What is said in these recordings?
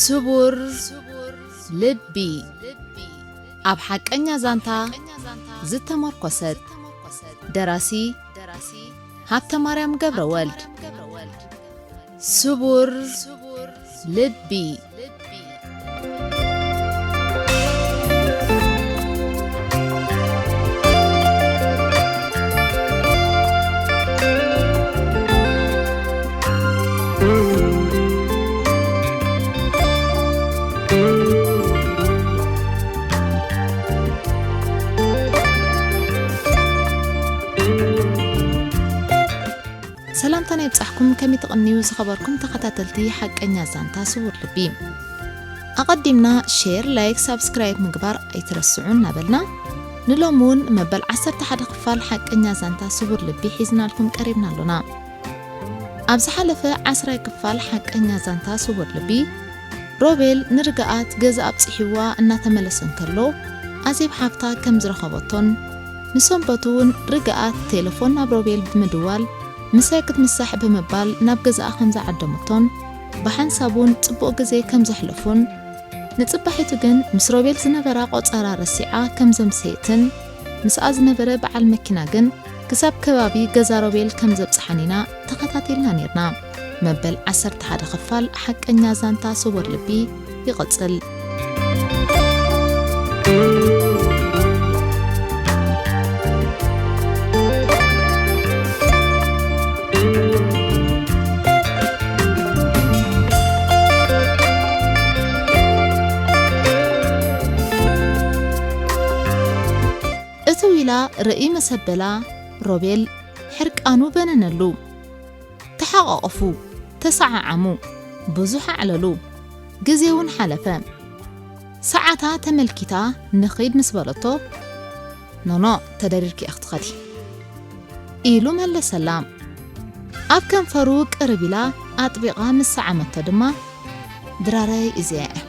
ስቡር ልቢ፣ ኣብ ሓቀኛ ዛንታ ዝተመርኮሰት። ደራሲ ሃብተማርያም ገብረወልድ። ስቡር ልቢ። ሰላምታና ይብጻሕኩም፣ ከመይ ትቕንዩ ዝኸበርኩም ተኸታተልቲ ሓቀኛ ዛንታ ስዉር ልቢ። ኣቐዲምና ሼር፣ ላይክ፣ ሳብስክራይብ ምግባር ኣይትረስዑ እናበልና፣ ንሎሚ እውን መበል ዓሰርተ ሓደ ክፋል ሓቀኛ ዛንታ ስዉር ልቢ ሒዝናልኩም ቀሪብና ኣሎና። ኣብ ዝሓለፈ ዓስራይ ክፋል ሓቀኛ ዛንታ ስዉር ልቢ፣ ሮቤል ንርግኣት ገዛ ኣብጺሕዋ እናተመለሰ እንከሎ፣ ኣዜብ ሓፍታ ከም ዝረኸበቶን፣ ንሰንበቱ እውን ርግኣት ቴሌፎን ናብ ሮቤል ብምድዋል፣ ምሳይ ክትምሳሕ ብምባል ናብ ገዛኣ ከም ዝዓደመቶን፣ ብሓንሳብ እውን ጽቡቕ ግዜ ከም ዘሕለፉን፣ ንጽባሒቱ ግን ምስ ሮቤል ዝነበራ ቆጸራ ረሲዓ ከም ዘምሰየትን፣ ምስኣ ዝነበረ በዓል መኪና ግን ክሳብ ከባቢ ገዛ ሮቤል ከም ዘብጽሓን ኢና ተኸታቲልና ኔርና። መበል ዓሰርተ ሓደ ክፋል ሓቀኛ ዛንታ ስዉር ልቢ ይቕጽል። እትው ኢላ ርእይ ምስ ኣበላ፣ ሮቤል ሕርቃኑ በነነሉ። ተሓቋቖፉ፣ ተሰዓዓሙ፣ ብዙሕ ኣዕለሉ። ግዜ እውን ሓለፈ። ሰዓታ ተመልኪታ ንኺድ ምስ በለቶ፣ ኖኖ፣ ተደሪርኪ ኢኺ ትኸዲ፣ ኢሉ መለሰላ። ኣብ ከንፈሩ ቅርብ ኢላ ኣጥቢቓ ምስ ሰዓመቶ ድማ፣ ድራረይ እዚኣ እያ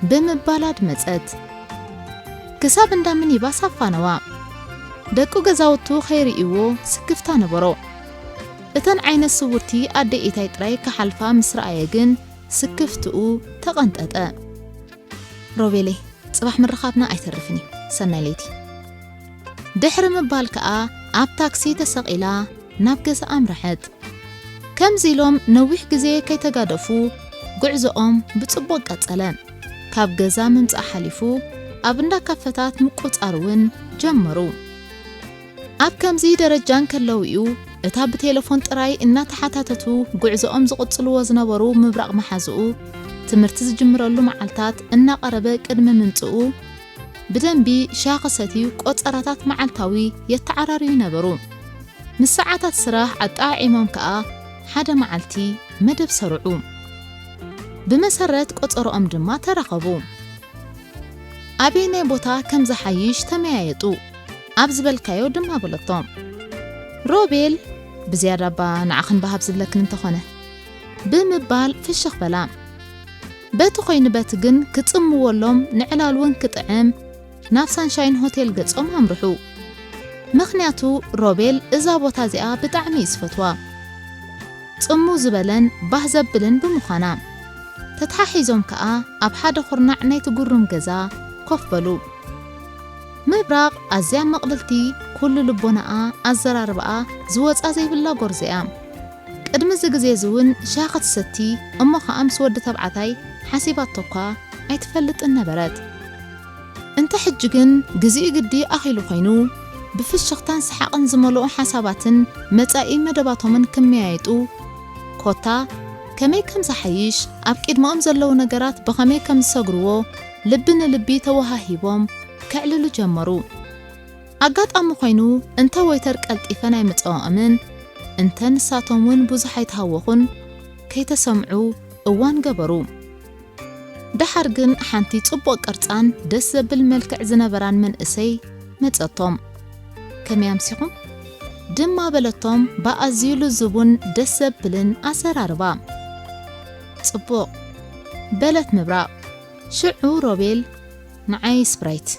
ብምባል ኣድመጸት። ክሳብ እንዳ ሚኒባስ ኣፋነዋ። ደቂ ገዛውቱ ከይርእይዎ ስክፍታ ነበሮ። እተን ዓይነት ስውርቲ ኣደ ኢታይ ጥራይ ክሓልፋ ምስ ረኣየ ግን ስክፍትኡ ተቐንጠጠ። ሮቤለይ፣ ጽባሕ ምርኻብና ኣይተርፍን እዩ። ሰናይ ለይቲ። ድሕሪ ምባል ከኣ ኣብ ታክሲ ተሰቒላ ናብ ገዛ ኣምረሐት። ከምዚ ኢሎም ነዊሕ ግዜ ከይተጋደፉ ጉዕዞኦም ብጽቡቕ ቀጸለ። ካብ ገዛ ምምጻእ ሓሊፉ ኣብ እንዳ ካፈታት ምቁጻር እውን ጀመሩ። ኣብ ከምዚ ደረጃ እንከለዉ እዩ እታ ብቴሌፎን ጥራይ እናተሓታተቱ ጉዕዞኦም ዝቕጽልዎ ዝነበሩ ምብራቕ መሓዝኡ፣ ትምህርቲ ዝጅምረሉ መዓልታት እናቐረበ ቅድሚ ምምጽኡ፣ ብደንቢ ሻሂ ክሰትዩ ቆጸራታት መዓልታዊ የተዓራርዩ ነበሩ። ምስ ሰዓታት ስራሕ ኣጠዓዒሞም ከኣ ሓደ መዓልቲ መደብ ሰርዑ። ብመሰረት ቆጸሮኦም ድማ ተራኸቡ። ኣበየናይ ቦታ ከም ዝሓይሽ ተመያየጡ። ኣብ ዝበልካዮ ድማ በለቶ። ሮቤል፣ ብዝያዳ እባ ንዓኽን በሃብ ዝብለክን እንተኾነ፣ ብምባል ፍሽኽ በላ። በቲ ኮይኑ በቲ ግን ክጽምወሎም ንዕላል እውን ክጥዕም ናብ ሳንሻይን ሆቴል ገጾም ኣምርሑ። ምኽንያቱ ሮቤል እዛ ቦታ እዚኣ ብጣዕሚ እዩ ዝፈትዋ። ጽምው ዝበለን ባህ ዘብልን ብምዃና። ተተሓሒዞም ከኣ ኣብ ሓደ ኹርናዕ ናይቲ ጉሩም ገዛ ኮፍ በሉ። ምብራቕ ኣዝያ ምቕልልቲ፣ ኩሉ ልቦናኣ፣ ኣዘራርባኣ ዝወጻ ዘይብላ ጎርዞ እያ። ቅድሚ እዚ ግዜ እዚ እውን ሻሂ ክትሰቲ እሞ ኸኣ ምስ ወዲ ተባዕታይ ሓሲባቶ እኳ ኣይትፈልጥን ነበረት። እንተ ሕጂ ግን ግዜኡ ግዲ ኣኺሉ ኮይኑ፣ ብፍሽኽታን ሰሓቕን ዝመልኦ ሓሳባትን መጻኢ መደባቶምን ክመያየጡ፣ ኮታ ከመይ ከም ዝሓይሽ፣ ኣብ ቅድመኦም ዘለዉ ነገራት ብኸመይ ከም ዝሰግርዎ ልቢ ንልቢ ተወሃሂቦም ከዕልሉ ጀመሩ። ኣጋጣሚ ኮይኑ እንተ ወይተር ቀልጢፈን ኣይምጸኦምን፣ እንተ ንሳቶም እውን ብዙሕ ኣይተሃወኹን፣ ከይተሰምዑ እዋን ገበሩ። ደሓር ግን ሓንቲ ጽቡቕ ቅርጻን ደስ ዘብል መልክዕ ዝነበራን መንእሰይ መጸቶም። ከመይ ኣምሲኹም? ድማ በለቶም ብኣዝዩ ልዙቡን ደስ ዘብልን ኣዘራርባ። ጽቡቕ፣ በለት ምብራቕ። ሽዑ ሮቤል ንዓይ ስፕራይት።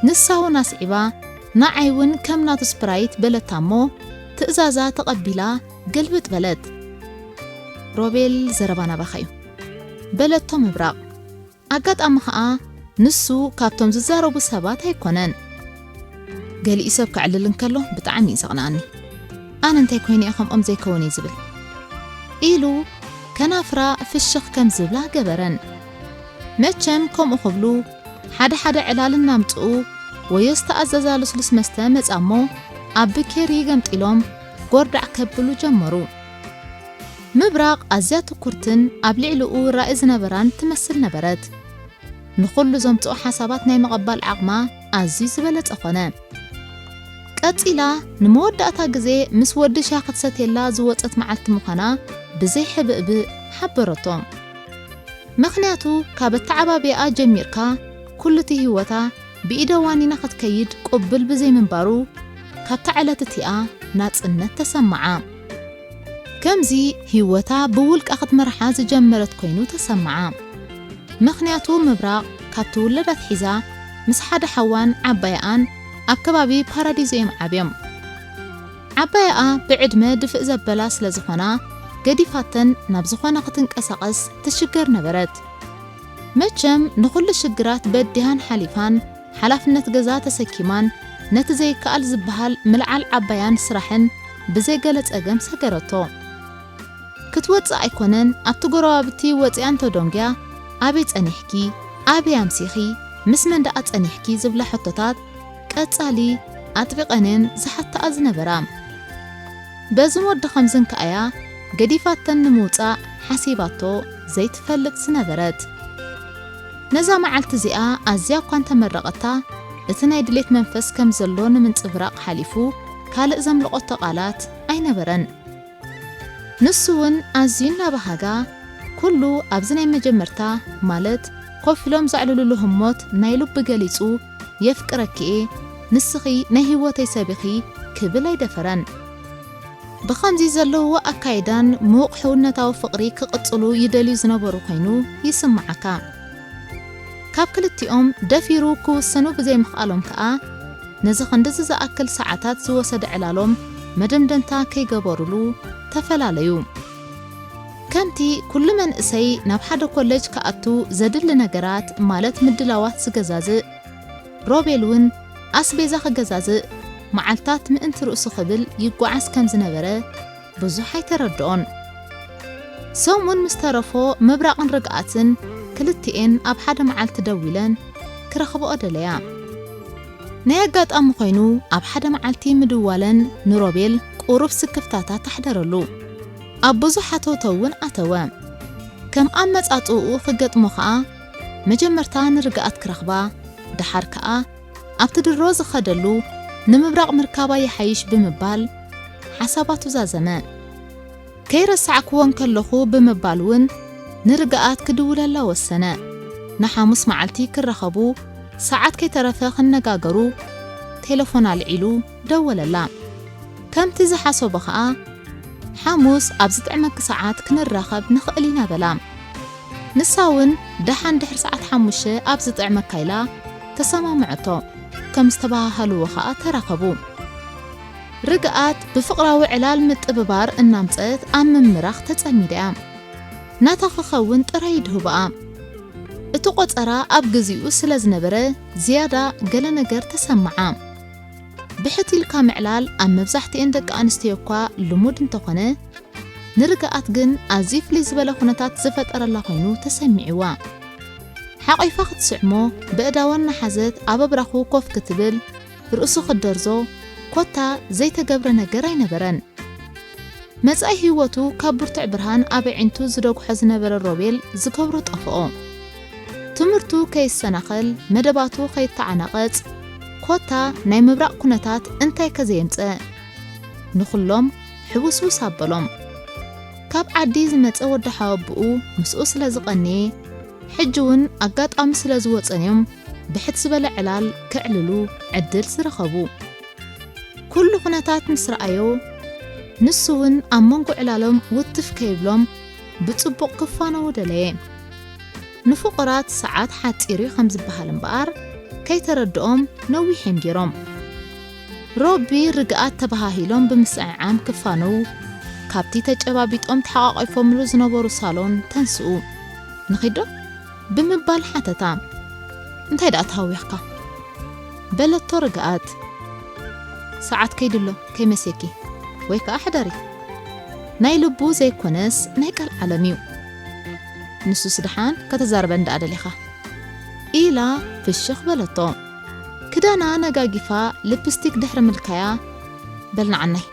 ንሳ እውን ኣስዒባ፣ ንዓይ እውን ከም ናቱ ስፕራይት በለታ እሞ፣ ትእዛዛ ተቐቢላ ግልብጥ በለት። ሮቤል፣ ዘረባ ናባኻ እዩ። በለቶ ምብራቕ። ኣጋጣሚ ኸኣ ንሱ ካብቶም ዝዛረቡ ሰባት ኣይኮነን። ገሊኡ ሰብ ከዕልል እንከሎ ብጣዕሚ እዩ ዘቕንኣኒ። ኣነ እንታይ ኮይነ እየ ከምኦም ዘይከውን እየ ዝብል? ኢሉ ከናፍራ ፍሽኽ ከም ዝብላ ገበረን። መቸም ከምኡ ክብሉ ሓደ ሓደ ዕላል እናምጽኡ ወዮ ዝተኣዘዛ ልስሉስ መስተ መጻ እሞ ኣብ ብኬሪ ገምጢሎም ጎርዳዕ ከብሉ ጀመሩ። ምብራቕ ኣዝያ ትኩርትን ኣብ ልዕሊኡ ራኢ ዝነበራን ትመስል ነበረት። ንኹሉ ዘምጽኦ ሓሳባት ናይ ምቕባል ዓቕማ ኣዝዩ ዝበለጸ ኾነ። ቀጺላ ንመወዳእታ ግዜ ምስ ወዲ ሻሂ ክትሰትየላ ዝወጸት መዓልቲ ምዃና ብዘይ ሕብእብእ ሓበረቶ። ምኽንያቱ ካብ ኣተዓባብያኣ ጀሚርካ ኩሉ እቲ ህይወታ ብኢደ ዋኒና ክትከይድ ቅቡል ብዘይምንባሩ፣ ካብታ ዕለት እቲኣ ናጽነት ተሰምዓ። ከምዚ ህይወታ ብውልቃ ክትመርሓ ዝጀመረት ኮይኑ ተሰምዓ። ምኽንያቱ ምብራቕ ካብ ትውለድ ኣትሒዛ ምስ ሓደ ሓዋን ዓባይኣን ኣብ ከባቢ ፓራዲዞ እዮም ዓብዮም። ዓባይኣ ብዕድመ ድፍእ ዘበላ ስለ ዝኾና ገዲፋተን ናብ ዝኾነ ክትንቀሳቐስ ትሽገር ነበረት። መቸም ንኹሉ ሽግራት በዲሃን ሓሊፋን ሓላፍነት ገዛ ተሰኪማን ነቲ ዘይከኣል ዝበሃል ምልዓል ዓባያን ስራሕን ብዘይ ገለ ጸገም ሰገረቶ። ክትወጽእ ኣይኮነን ኣብቲ ጎረባብቲ ወጺኣ እንተዶንግያ ኣበይ ጸኒሕኪ? ኣበይ ኣምሲኺ? ምስ መን ደኣ ጸኒሕኪ? ዝብላ ሕቶታት ቀጻሊ ኣጥቢቐንን ዝሓትኣ ዝነበራ። በዝን ወዲ ኸምዝን ከኣያ ገዲፋተን ንምውጻእ ሓሲባቶ ዘይትፈልጥ ዝነበረት። ነዛ መዓልቲ እዚኣ ኣዝያ እኳ እንተመረቐታ፣ እቲ ናይ ድሌት መንፈስ ከም ዘሎ ንምንጽብራቕ ሓሊፉ ካልእ ዘምለቖቶ ቃላት ኣይነበረን። ንሱ እውን ኣዝዩ እናበሃጋ፣ ኩሉ ኣብዚ ናይ መጀመርታ፣ ማለት ኮፍ ኢሎም ዘዕልሉሉ ህሞት ናይ ልቡ ገሊጹ፣ "የፍቅረኪ እየ፣ ንስኺ ናይ ህይወተይ ሰብ ኢኺ" ክብል ኣይደፈረን። ብኸምዚ ዘለውዎ ኣካይዳን ምዉቕ ሕውነታዊ ፍቕሪ ክቕጽሉ ይደልዩ ዝነበሩ ኮይኑ ይስምዓካ። ካብ ክልቲኦም ደፊሩ ክውስኑ ብዘይምኽኣሎም ከኣ፣ ነዚ ክንድዚ ዝኣክል ሰዓታት ዝወሰደ ዕላሎም መደምደምታ ከይገበሩሉ ተፈላለዩ። ከምቲ ኩሉ መንእሰይ ናብ ሓደ ኮለጅ ክኣቱ ዘድሊ ነገራት፣ ማለት ምድላዋት ዝገዛዝእ፣ ሮቤል እውን ኣስቤዛ ክገዛዝእ መዓልታት ምእንቲ ርእሱ ክብል ይጓዓዝ ከም ዝነበረ ብዙሕ ኣይተረድኦን። ሰሙን ምስ ተረፎ ምብራቕን ርግኣትን ክልቲኤን ኣብ ሓደ መዓልቲ ደዊለን ክረኽብኦ ደለያ። ናይ ኣጋጣሚ ኮይኑ ኣብ ሓደ መዓልቲ ምድዋለን ንሮቤል ቁሩብ ስክፍታታት ኣሕደረሉ። ኣብ ብዙሕ ሃተውተው እውን ኣተወ። ከም ኣመጻጽእኡ ክገጥሞ ከኣ መጀመርታ ንርግኣት ክረኽባ፣ ደሓር ከኣ ኣብቲ ድሮ ዝኸደሉ ንምብራቕ ምርካባ ይሓይሽ ብምባል ሓሳባቱ ዛዘመ። ከይረሳዕክዎ እንከለኹ ብምባል እውን ንርግኣት ክድውለላ ወሰነ። ንሓሙስ መዓልቲ ክራኸቡ ሰዓት ከይተረፈ ክነጋገሩ ቴለፎን ኣልዒሉ ደወለላ። ከምቲ ዝሓሰቦ ኸኣ፣ "ሓሙስ ኣብ ዝጥዕመኪ ሰዓት ክንራኸብ ንኽእል ኢና" በላ። ንሳ እውን ደሓን ድሕሪ ሰዓት ሓሙሽተ ኣብ ዝጥዕመካ ኢላ ተሰማምዐቶ። ከም ዝተበሃሃልዎ ኸኣ ተራኸቡ። ርግኣት ብፍቕራዊ ዕላል ምጥብባር እናምጸት ኣብ ምምራኽ ተጸሚዳ እያ። ናታ ክኸውን ጥራይ ይድህቦኣ። እቲ ቆጸራ ኣብ ግዚኡ ስለ ዝነበረ ዝያዳ ገለ ነገር ተሰምዓ። ብሕት ኢልካ ምዕላል ኣብ መብዛሕትኤን ደቂ ኣንስትዮ እኳ ልሙድ እንተኾነ፣ ንርግኣት ግን ኣዝዩ ፍልይ ዝበለ ኩነታት ዝፈጠረላ ኮይኑ ተሰሚዕዋ። ሓቒፋ ክትስዕሞ፣ በእዳዋ እናሓዘት ኣብ ኣብራኹ ኮፍ ክትብል፣ ርእሱ ክትደርዞ፣ ኮታ ዘይተገብረ ነገር ኣይነበረን። መጻኢ ህይወቱ ካብ ብርቱዕ ብርሃን ኣብ ኣዒንቱ ዝደጉሖ ዝነበረ ሮቤል ዝገብሮ ጠፍኦ። ትምህርቱ ከይሰናኸል፣ መደባቱ ከይተዓናቐጽ፣ ኮታ ናይ ምብራቕ ኩነታት እንታይ ከ ዘየምጸ? ንኹሎም ሕውስውስ ኣበሎም። ካብ ዓዲ ዝመጸ ወዲ ሓወብኡ ምስኡ ስለ ዝቐነየ፣ ሕጂ እውን ኣጋጣሚ ስለ ዝወጸንዮም ብሕት ዝበለ ዕላል ክዕልሉ ዕድል ዝረኸቡ። ኩሉ ኩነታት ምስ ረኣዮ፣ ንሱ እውን ኣብ መንጎ ዕላሎም ውትፍ ከይብሎም ብጽቡቕ ክፋነዉ ደለየ። ንፍቑራት ሰዓት ሓጺር እዩ ከም ዝበሃል እምበኣር፣ ከይተረድኦም ነዊሕ እዮም ገይሮም። ሮቢ ርግኣት ተበሃሂሎም ብምስዕዓም ክፋነዉ፣ ካብቲ ተጨባቢጦም ተሓቋቒፎምሉ ዝነበሩ ሳሎን ተንስኡ። ንኺዶ ብምባል ሓተታ። እንታይ ደኣ ተሃዊኽካ? በለቶ ርግኣት። ሰዓት ከይድሎ ከይመሴኪ ወይ ከኣ ሕደሪ። ናይ ልቡ ዘይኮነስ ናይ ቃል ዓለም እዩ። ንሱስ ደሓን ከተዛርበን ደኣ ደሊኻ ኢላ ፍሽኽ በለቶ። ክዳና ነጋጊፋ ልፕስቲክ ድሕሪ ምልካያ በልናዓናይ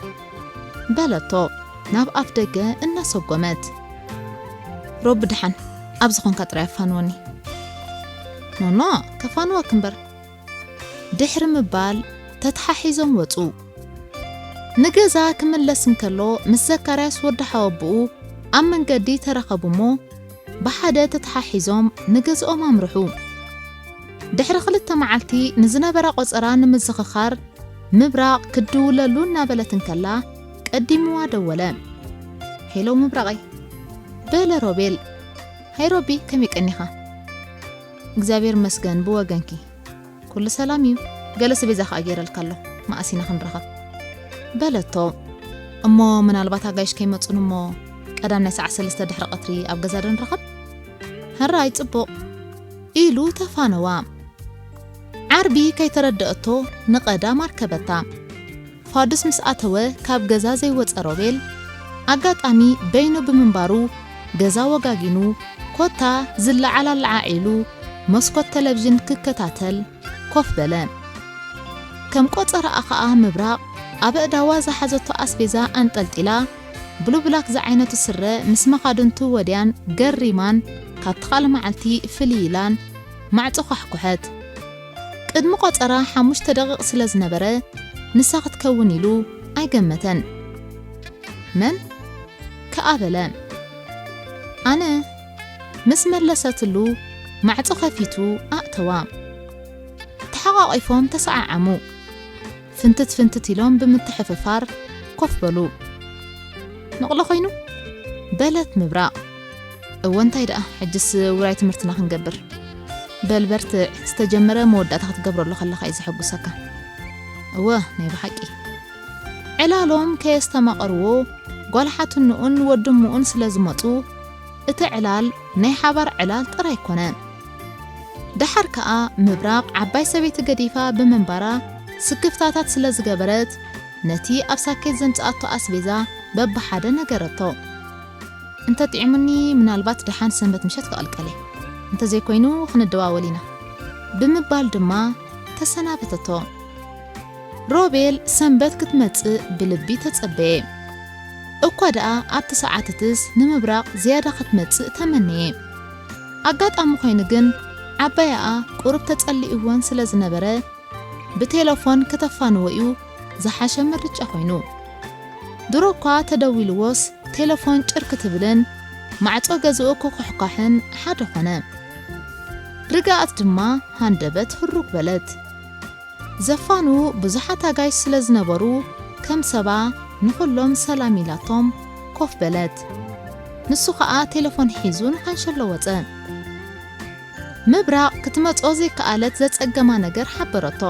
በለቶ ናብ ኣፍ ደገ እናሰጎመት። ሮቢ ደሓን ኣብ ዝኾንካ ጥራይ ኣፋንወኒ። ኖኖ ከፋንወክ እምበር ድሕሪ ምባል ተተሓሒዞም ወጹ። ንገዛ ክምለስ እንከሎ ምስ ዘካርያስ ወዲ ሓወብኡ ኣብ መንገዲ ተራኸቡ እሞ ብሓደ ተተሓሒዞም ንገዝኦም ኣምርሑ። ድሕሪ ክልተ መዓልቲ ንዝነበራ ቆጸራ ንምዝኽኻር ምብራቕ ክድውለሉ እናበለት እንከላ ቀዲምዋ ደወለ። ሄሎ ምብራቐይ በለ ሮቤል። ሃይ ሮቢ ከመይ ቀኒኻ? እግዚኣብሔር መስገን ብወገንኪ ኩሉ ሰላም እዩ። ገለ ስቤዛ ከኣ ገይረልካ ኣሎ መኣስ ኢና ክንራኸብ በለቶ። እሞ ምናልባት ኣጋይሽ ከይመጹን እሞ ቀዳም ናይ ሰዓት ሰለስተ ድሕሪ ቀትሪ ኣብ ገዛ ዶ ንራኸብ? ሕራይ ጽቡቕ ኢሉ ተፋነዋ። ዓርቢ ከይተረደኣቶ ንቐዳም ኣርከበታ። ፋዱስ ምስ ኣተወ ካብ ገዛ ዘይወጸ ሮቤል ኣጋጣሚ በይኑ ብምንባሩ ገዛ ወጋጊኑ ኮታ ዝለዓል ኣለዓዒሉ መስኮት ተለቪዥን ክከታተል ኮፍ በለ። ከም ቆጸራኣ ኸኣ ምብራቕ ኣብ ኣእዳዋ ዝሓዘቶ ኣስቤዛ ኣንጠልጢላ ብሉ ብላክ ዝዓይነቱ ስረ ምስ መኻድንቱ ወድያን ገሪማን ካብቲ ካልእ መዓልቲ ፍልይ ኢላን ማዕጾ ኳሕኩሐት። ቅድሚ ቆጸራ ሓሙሽተ ደቂቕ ስለ ዝነበረ ንሳ ክትከውን ኢሉ ኣይገመተን። መን? ከኣ በለ። ኣነ ምስ መለሰትሉ ማዕጾ ከፊቱ ኣእተዋ። ተሓቋቒፎም ተሰዓዓሙ። ፍንትት ፍንትት ኢሎም ብምትሕፍፋር ኮፍ በሉ። ነቕሎ ኮይኑ በለት ምብራቕ። እወ እንታይ ደኣ ሕጅስ ውራይ ትምህርትና ክንገብር። በል በርትዕ ዝተጀመረ መወዳእታ ክትገብረሉ ከለኻ እዩ ዘሐጉሰካ። እወ ናይ ብሓቂ። ዕላሎም ከየስተማቐርዎ ጓል ሓትንኡን ወድምኡን ስለ ዝመጹ እቲ ዕላል ናይ ሓባር ዕላል ጥራይ ኣይኮነን። ደሓር ከኣ ምብራቕ ዓባይ ሰበይቲ ገዲፋ ብምንባራ ስክፍታታት ስለ ዝገበረት ነቲ ኣብ ሳኬት ዘምጽኣቶ ኣስቤዛ በብሓደ ነገረቶ። እንተ ጥዒሙኒ ምናልባት ደሓን ሰንበት ምሸት ክቕልቀል እየ፣ እንተ ዘይኮይኑ ክንደዋወል ኢና ብምባል ድማ ተሰናበተቶ። ሮቤል ሰንበት ክትመጽእ ብልቢ ተጸበየ። እኳ ደኣ ኣብቲ ሰዓትትስ ንምብራቕ ዝያዳ ክትመጽእ ተመነየ። ኣጋጣሚ ኮይኑ ግን ዓባያኣ ቁሩብ ተጸሊእወን ስለ ዝነበረ ብቴለፎን ከተፋንዎ እዩ ዝሓሸ ምርጫ ኮይኑ። ድሮ እኳ ተደዊልዎስ ቴለፎን ጭር ክትብልን ማዕጾ ገዝኡ ክኹሕኳሕን ሓደ ኾነ። ርግኣት ድማ ሃንደበት ህሩግ በለት። ዘፋኑ ብዙሓት ኣጋይሽ ስለ ዝነበሩ ከም ሰባ ንኹሎም ሰላም ኢላቶም ኮፍ በለት። ንሱ ኸኣ ቴለፎን ሒዙ ንካንሸሎ ወጸ። ምብራቕ ክትመጾ ዘይከኣለት ዘጸገማ ነገር ሓበረቶ።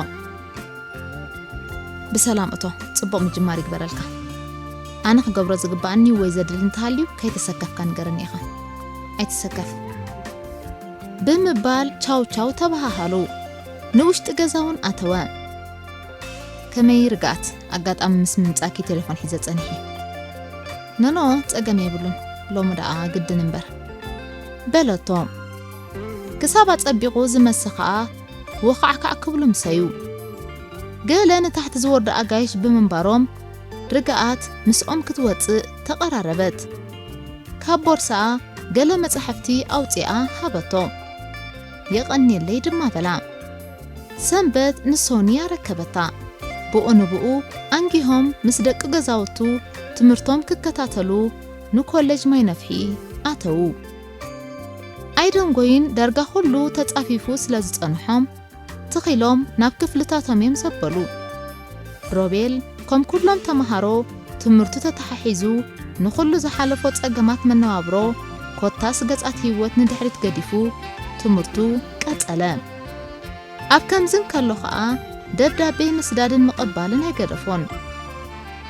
ብሰላም እቶ፣ ጽቡቕ ምጅማር ይግበረልካ። ኣነ ክገብሮ ዝግባኣኒ ወይ ዘድሊ እንተሃልዩ ከይተሰከፍካ ንገረኒ ኢኻ። ኣይትሰከፍ። ብምባል ቻው ቻው ተበሃሃሉ። ንውሽጢ ገዛ እውን ኣተወ። ከመይ ርግኣት፣ ኣጋጣሚ ምስ ምምጻኪ ቴሌፎን ሒዘ ጸኒሐ። ኖኖ፣ ጸገም የብሉን፣ ሎሚ ደኣ ግድን እምበር። በለቶ። ክሳብ ኣጸቢቑ ዝመሰ ኸኣ ወኻዕካዕ ክብሉ ምሰዩ። ገለ ንታሕቲ ዝወርዱ ኣጋይሽ ብምንባሮም ርግኣት ምስኦም ክትወጽእ ተቐራረበት። ካብ ቦርሳኣ ገለ መጻሕፍቲ ኣውጺኣ ሃበቶ። የቐንየለይ ድማ በላ። ሰንበት ንሶንያ ረከበታ። ብኡ ንብኡ ኣንጊሆም ምስ ደቂ ገዛውቱ ትምህርቶም ክከታተሉ ንኮሌጅ ማይነፍሒ ኣተዉ። ኣይደንጎይን ዳርጋ ኩሉ ተጻፊፉ ስለ ዝጸንሖም ትኺሎም ናብ ክፍልታቶም እዮም ዘበሉ። ሮቤል ከም ኩሎም ተመሃሮ ትምህርቱ ተተሓሒዙ ንኹሉ ዝሓለፎ ጸገማት መነባብሮ ኮታስ ገጻት ህይወት ንድሕሪት ገዲፉ ትምህርቱ ቀጸለ። ኣብ ከምዚ እንከሎ ኸኣ ደብዳቤ ምስዳድን ምቕባልን ኣይገደፎን።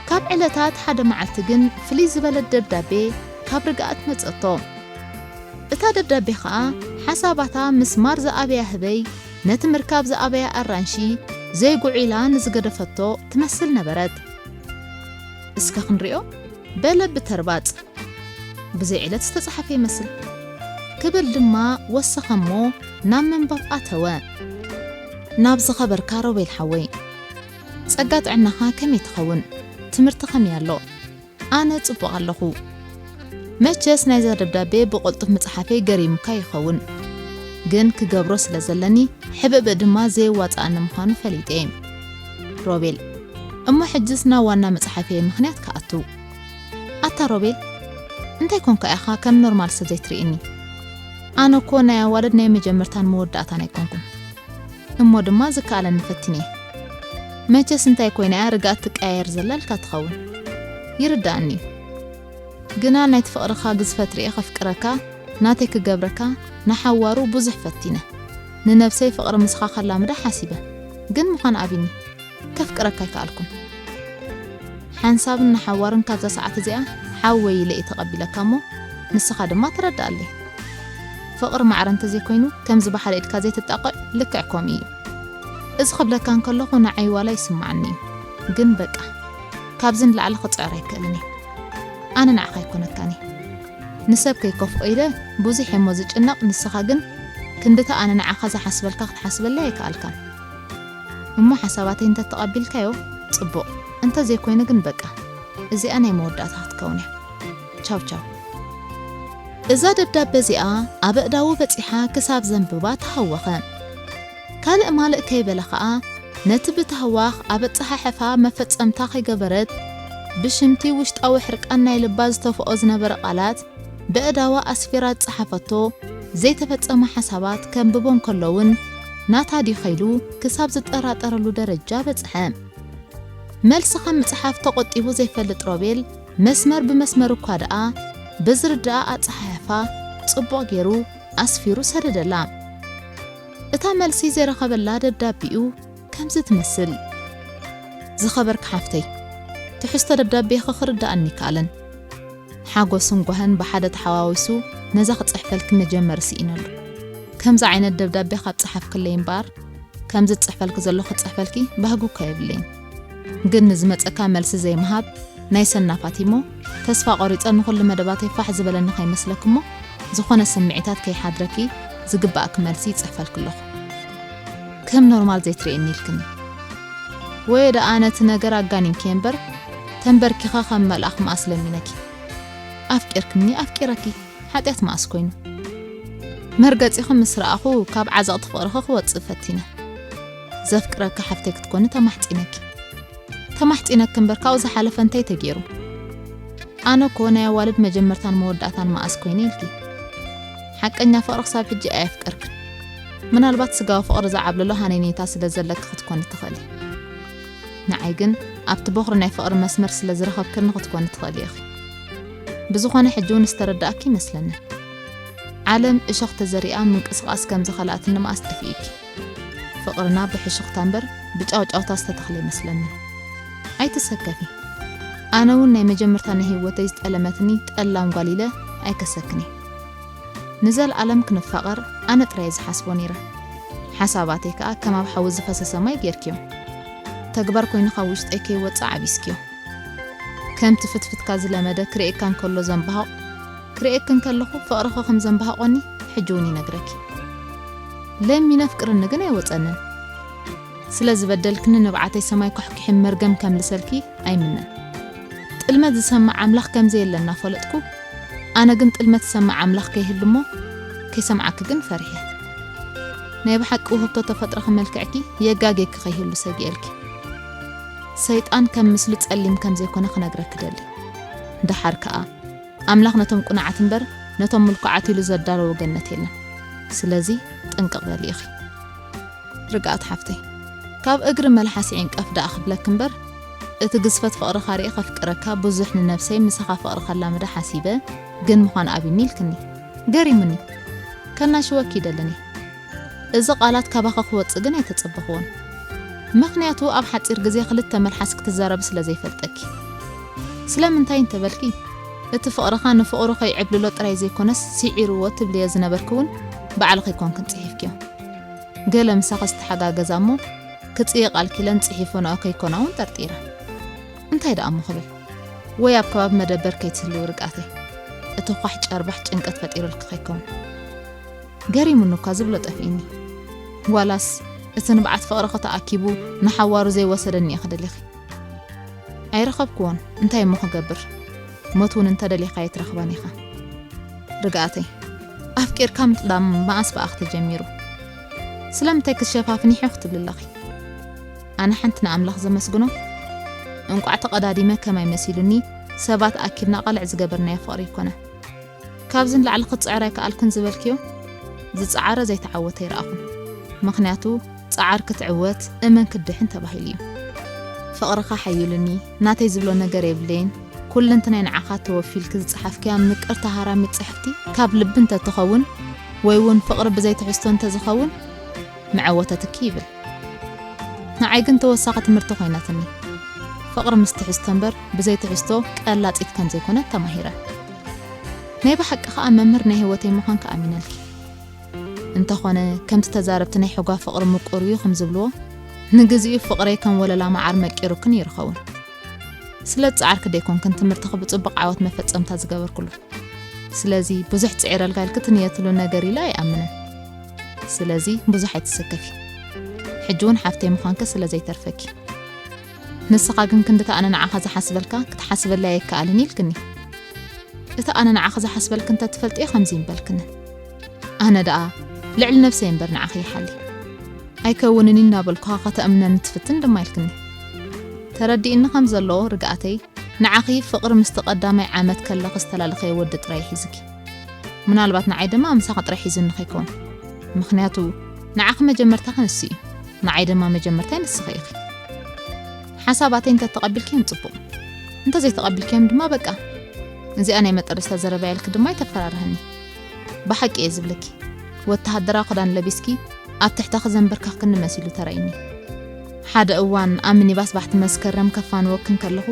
ካብ ዕለታት ሓደ መዓልቲ ግን ፍልይ ዝበለት ደብዳቤ ካብ ርግኣት መጸቶ። እታ ደብዳቤ ኸኣ ሓሳባታ ምስማር ዝኣበያ ህበይ ነቲ ምርካብ ዝኣበያ ኣራንሺ ዘይጉዕ ኢላ ንዝገደፈቶ ትመስል ነበረት። እስከ ክንሪኦ፣ በለ ብተርባጽ። ብዘይ ዕለት ዝተጻሕፈ ይመስል። ክብል ድማ ወሰኸ እሞ ናብ ምንባብ ኣተወ። ናብ ዝኸበርካ ሮቤል ሓወይ፣ ጸጋ ጥዕናኻ ከመይ ትኸውን? ትምህርቲ ከመይ ኣሎ? ኣነ ጽቡቕ ኣለኹ። መቸስ ናይዛ ደብዳቤ ብቕልጡፍ ምጽሓፈይ ገሪሙካ ይኸውን። ግን ክገብሮ ስለ ዘለኒ፣ ሕብእብእ ድማ ዘየዋጽኣኒ ምዃኑ ፈሊጠ እየ። ሮቤል፣ እሞ ሕጅስ ናብ ዋና መጽሓፈይ ምኽንያት ክኣቱ። ኣታ ሮቤል፣ እንታይ ኮንካ ኢኻ ከም ኖርማል ሰብ ዘይትርእየኒ? ኣነ እኮ ናይ ኣዋልድ ናይ መጀመርታን መወዳእታን ኣይኮንኩን። እሞ ድማ ዝከኣለኒ ፈቲነ። መቸስ እንታይ ኮይና እያ ርግኣት ትቀያየር ዘላ ኢልካ ትኸውን። ይርድኣኒ እዩ። ግና ናይቲ ፍቕርኻ ግዝፈት ርእየ ከፍቅረካ፣ ናተይ ክገብረካ ንሓዋሩ ብዙሕ ፈቲነ። ንነብሰይ ፍቕሪ ምስኻ ከላምዳ ሓሲበ። ግን ምዃን ኣቢኒ። ከፍቅረካ ኣይከኣልኩን። ሓንሳብን ንሓዋርን ካብዛ ሰዓት እዚኣ ሓወይ ኢለ እየ ተቐቢለካ እሞ፣ ንስኻ ድማ ተረድኣለይ። ፍቕሪ ማዕረ እንተዘይኮይኑ፣ ከምዚ ብሓደ ኢድካ ዘይትጣቕዕ ልክዕ ከምኡ እዩ። እዚ ክብለካ እንከለኹ ንዓይ ዋላ ይስምዓኒ እዩ። ግን በቃ፣ ካብዚ ንላዕሊ ክጽዕር ኣይክእልን እየ። ኣነ ንዓኻ ኣይኮነካን እየ። ንሰብ ከይከፍኦ ኢለ ብዙሕ እየ እሞ ዝጭነቕ፣ ንስኻ ግን ክንድቲ ኣነ ንዓኻ ዝሓስበልካ ክትሓስበለይ ኣይከኣልካን። እሞ ሓሳባተይ እንተተቐቢልካዮ ጽቡቕ፣ እንተዘይኮይኑ ግን በቃ፣ እዚኣ ናይ መወዳእታ ክትከውን እያ። ቻው ቻው። እዛ ደብዳበ እዚኣ ኣብ ኣእዳዉ በጺሓ ክሳብ ዘንብባ ተሃወኸ። ካልእ ማልእ ከይበለ ኸኣ፣ ነቲ ብታህዋኽ ኣብ ኣጸሓሕፋ መፈጸምታ ከይገበረት፣ ብሽምቲ ውሽጣዊ ሕርቃን ናይ ልባ ዝተፍኦ ዝነበረ ቃላት፣ ብኣእዳዋ ኣስፊራ ዝጸሓፈቶ ዘይተፈጸመ ሓሳባት ከንብቦ እንከሎ እውን፣ ናታ ድዩ ከይሉ ክሳብ ዝጠራጠረሉ ደረጃ በጽሐ። መልሲ ካብ ምጽሓፍ ተቖጢቡ ዘይፈልጥ ሮቤል፣ መስመር ብመስመር እኳ ደኣ ብዝርድኣ ኣጸሓሕፋ ጽቡቕ ገይሩ ኣስፊሩ ሰደደላ። እታ መልሲ ዘይረኸበላ ደብዳቤኡ ከምዚ ትመስል። ዝኸበርኪ ሓፍተይ፣ ትሕዝቶ ደብዳቤኺ ክርድኣኒ ኣይከኣለን። ሓጎስን ጓህን ብሓደ ተሓዋዊሱ ነዛ ክጽሕፈልኪ መጀመሪ ስኢነሉ። ከምዚ ዓይነት ደብዳቤ ካብ ጸሓፍክለይ እምበኣር፣ ከምዚ ዝጽሕፈልኪ ዘለኹ ክጽሕፈልኪ ባህጊ እኳ የብለይን። ግን ንዝመጸካ መልሲ ዘይምሃብ ናይ ሰናፋት እሞ፣ ተስፋ ቆሪጸ ንኹሉ መደባተይ ፋሕ ዝበለኒ ከይመስለኪ እሞ፣ ዝኾነ ስምዒታት ከይሓድረኪ ዝግባእኪ መልሲ ይጽሕፈልኪ ኣለኹ። ከም ኖርማል ዘይትርእየኒ ኢልክኒ። ወይ ደኣ ነቲ ነገር ኣጋኒንኪ እምበር፣ ተንበርኪኸ ከም መልኣኽ መኣስ ለሚነኪ። ኣፍቂርክኒ፣ ኣፍቂረኪ፣ ሓጢኣት መኣስ ኮይኑ። መርገጺኺ ምስ ረኣኹ ካብ ዓዘቕቲ ፍቕርኺ ክወጽእ ፈቲነ። ዘፍቅረኪ ሓፍተይ ክትኮኒ ተማሕጺነኪ። ተማሕጺነኪ እምበር ካብኡ ዝሓለፈ እንታይ ተገይሩ? ኣነ እኮ ናይ ኣዋልድ መጀመርታን መወዳእታን መኣስ ኮይነ ኢልኪ። ሓቀኛ ፍቕሪ ክሳብ ሕጂ ኣየፍቀርክን። ምናልባት ስጋዊ ፍቕሪ ዝዓብለሎ ሃነይነይታ ስለ ዘለኪ ክትኮኒ ትኽእሊ። ንዓይ ግን ኣብቲ ቦኽሪ ናይ ፍቕሪ መስመር ስለ ዝረኸብክኒ ክትኮኒ ትኽእሊ ኢኺ። ብዝኾነ ሕጂ እውን ዝተረዳእኪ ይመስለኒ። ዓለም እሾኽ ተዘሪኣ ምንቅስቓስ ከም ዝኸልኣትኒ መኣስ ጠፊኡኪ። ፍቕርና ብሕሹኽታ እምበር ብጫውጫውታ ዝተተኽለ ይመስለኒ። ኣይትሰከፊ። ኣነ እውን ናይ መጀመርታ ናይ ህይወተይ ዝጠለመትኒ ጠላም ጓል ኢለ ኣይከሰክን እየ። ንዘለኣለም ክንፋቐር ኣነ ጥራይ እየ ዝሓስቦ ነይረ። ሓሳባተይ ከኣ ከም ኣብ ሓዊ ዝፈሰሰ ማይ ጌርክዮ። ተግባር ኮይኑ ካብ ውሽጠይ ከይወጽእ ዓቢስክዮ። ከምቲ ፍትፍትካ ዝለመደ ክርእየካ እንከሎ ዘንባህቕ፣ ክርእየኪ እንከለኹ ፍቕርኺ ከም ዘንባህቖኒ ሕጂ እውን ይነግረኪ። ለሚነ ኣፍቅርኒ ግን ኣይወጸንን። ስለ ዝበደልክኒ ንብዓተይ ሰማይ ኳሕኲሒ መርገም ከምልሰልኪ ኣይምነን። ጥልመት ዝሰምዕ ኣምላኽ ከም ዘየለ እናፈለጥኩ፣ ኣነ ግን ጥልመት ዝሰምዕ ኣምላኽ ከይህሉ እሞ ከይሰምዓኪ ግን ፈሪሐ። ናይ ብሓቂ ውህብቶ ተፈጥሮኺ መልክዕኪ የጋጌኪ ከይህሉ ሰጊኤልኪ። ሰይጣን ከም ምስሉ ጸሊም ከም ዘይኮነ ክነግረኪ ደሊ። ደሓር ከኣ፣ ኣምላኽ ነቶም ቅኑዓት እምበር ነቶም ምልኩዓት ኢሉ ዘዳለዎ ገነት የለን። ስለዚ ጥንቅቕ በሊ ኢኺ። ርግኣት ሓፍተይ፣ ካብ እግሪ መልሓስ ይዕንቀፍ ደኣ ክብለኪ እምበር፣ እቲ ግዝፈት ፍቕርኻ ርእየ ከፍቅረካ ብዙሕ ንነብሰይ ምሳኻ ፍቕሪ ከላምዳ ሓሲበ፣ ግን ምዃን ኣቢኒ ኢልክኒ። ገሪሙኒ። ከናሽወኪ ይደልን እየ። እዚ ቃላት ካባኺ ክወጽእ ግን ኣይተጸበኽዎን። ምኽንያቱ ኣብ ሓጺር ግዜ ክልተ መልሓስ ክትዛረቢ ስለ ዘይፈልጠኪ። ስለምንታይ እንተበልኪ፣ እቲ ፍቕርኻ ንፍቕሩ ከይዕብልሎ ጥራይ ዘይኮነስ፣ ስዒርዎ ትብልዮ ዝነበርኪ እውን ባዕልኺ ኮንክን ጽሒፍክዮ። ገለ ምሳኺ ዝተሓጋገዛ እሞ፣ ክጽየቓልኪ ኢለን ጽሒፈንኦ ከይኮና እውን ጠርጢረ። እንታይ ደኣ እሞ ክብል? ወይ ኣብ ከባቢ መደበር ከይትህልዊ ርግኣተይ። እቲ ኳሕ ጨርባሕ ጭንቀት ፈጢሩልኪ ከይከውን። ገሪሙኒ እኳ ዝብሎ ጠፊእኒ። ዋላስ እቲ ንብዓት ፍቕርኺ ተኣኪቡ ንሓዋሩ ዘይወሰደኒ ኢኺ ደሊኺ? ኣይረኸብክዎን፣ እንታይ እሞ ክገብር? ሞት እውን እንተደሊኻዮ ትረኽበን ኢኻ። ርግኣተይ፣ ኣፍቂርካ ምጥላም መኣስ ብኣኽ ተጀሚሩ? ስለምንታይ ክትሸፋፍኒ ሒኽ ትብሊ ኣለኺ? ኣነ ሓንቲ ንኣምላኽ ዘመስግኖ፣ እንቋዕ ተቐዳዲመ ከማይ መሲሉኒ፣ ሰባት ኣኪብና ቃልዕ ዝገበርናዮ ፍቕሪ ኣይኮነ። ካብዚ ንላዕሊ ክትጽዕር ኣይከኣልኩን ዝበልክዮ፣ ዝጸዓረ ዘይተዓወተ ኣይረኣኹን። ምኽንያቱ፣ ጸዓር ክትዕወት፣ እመን ክትድሕን ተባሂሉ እዩ። ፍቕርኻ ሓይሉኒ፣ ናተይ ዝብሎ ነገር የብለይን፣ ኩለንትናይ ንዓኻ ተወፊልኪ ዝጸሓፍክያ ምቅርቲ ሃራሚት ጽሕፍቲ ካብ ልቢ እንተትኸውን፣ ወይ እውን ፍቕሪ ብዘይ ትሕዝቶ እንተዝኸውን፣ መዐወተትኪ ይብል። ንዓይ ግን ተወሳኺ ትምህርቲ ኮይናትኒ። ፍቕሪ ምስ ትሕዝቶ እምበር ብዘይ ትሕዝቶ ቀላጺት ከም ዘይኮነት ተማሂረ። ናይ ብሓቂ ከኣ መምህር ናይ ህይወተይ ምዃንኪ ኣሚነልኪ። እንተኾነ፣ ከምቲ ተዛረብቲ ናይ ሕጓ ፍቕሪ ምቁር እዩ ከም ዝብልዎ፣ ንግዚኡ ፍቕረይ ከም ወለላ መዓር መቂሩክን ይርኸውን። ስለ ጻዕርኪ ደይኮንክን ትምህርትኺ ብጽቡቕ ዓወት መፈጸምታ ዝገበርኩሉ። ስለዚ ብዙሕ ጽዒረልካ ኢልኪ ትንየትሉ ነገር ኢለ ኣይኣምንን። ስለዚ ብዙሕ ኣይትሰከፊ። ሕጂ እውን ሓፍተይ ምዃንኪ ስለ ዘይተርፈኪ። ንስኻ ግን ክንድቲ ኣነ ንዓኻ ዝሓስበልካ ክትሓስበለይ ኣይከኣልን ኢልክኒ። እቲ ኣነ ንዓኺ ዝሓስበልኪ እንተ ትፈልጥዮ ከምዚ ይምበልክኒ። ኣነ ደኣ ልዕሊ ነብሰይ እምበር ንዓኺ ይሓሊ። ኣይከውንን እዩ እናበልኩኻ ከተእምነኒ ትፍትን ድማ ኢልክኒ። ተረዲእኒ ከም ዘሎ ርግኣተይ፣ ንዓኺ ፍቕሪ ምስቲ ቀዳማይ ዓመት ከለኺ ዝተላለኸዮ ወዲ ጥራይ ሒዙኪ። ምናልባት ንዓይ ድማ ምሳኺ ጥራይ ሒዙኒ ከይከውን። ምኽንያቱ ንዓኺ መጀመርታኺ ንሱ እዩ። ንዓይ ድማ መጀመርታይ ንስኺ ኢኺ። ሓሳባተይ እንተተቐቢልክዮም ጽቡቕ። እንተዘይተቐቢልክዮም ድማ በቃ። እዚኣ ናይ መጠረሽታ ዘረባ ኢልኪ ድማ ኣይተፈራርህኒ። ብሓቂ እየ ዝብለኪ። ወተሃደራዊ ክዳን ለቢስኪ ኣብ ትሕተኺ ዘንበርከኽክኒ መሲሉ ተራእዩኒ። ሓደ እዋን ኣብ ሚኒባስ ባሕቲ መስከረም ከፋንወክን ከለኹ፣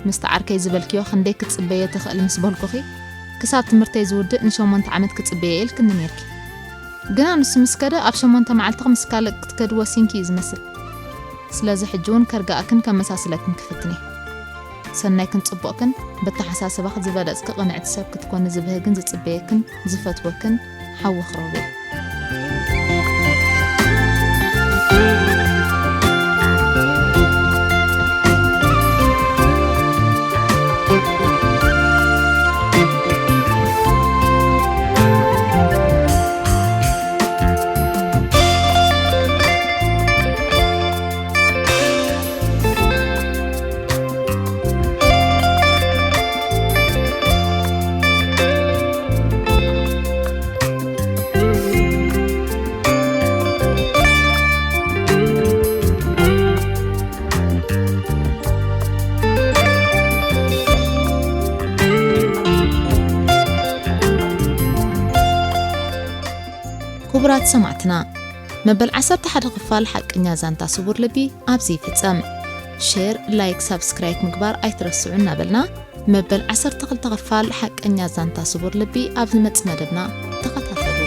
ምስቲ ዓርከይ ዝበልክዮ ክንደይ ክትጽበየ ትኽእሊ ምስ በልኩኺ፣ ክሳብ ትምህርተይ ዝውድእ ንሸሞንተ ዓመት ክጽበየ ኢልክኒ ኔርኪ። ግና ንሱ ምስ ከደ ኣብ ሸሞንተ መዓልቲ ምስ ካልእ ክትከዲ ወሲንኪ እዩ ዝመስል። ስለዚ ሕጂ እውን ከርግኣክን ከመሳስለክን ክፍትን እየ። ሰናይክን ጽቡቕክን፣ በተሓሳስባኺ ዝበለጽኪ ቅንዕቲ ሰብ ክትኮኒ ዝብህግን ዝጽበየክን ዝፈትወክን ሓውኺ ሮቤል። ክቡራት ሰማዕትና፣ መበል ዓሰርተ ሓደ ክፋል ሓቀኛ ዛንታ ስቡር ልቢ ኣብዚ ይፍጸም። ሼር፣ ላይክ፣ ሳብስክራይብ ምግባር ኣይትረስዑ እናበልና፣ መበል ዓሰርተ ክልተ ክፋል ሓቀኛ ዛንታ ስቡር ልቢ ኣብ ዝመጽእ መደብና ተኸታተሉ።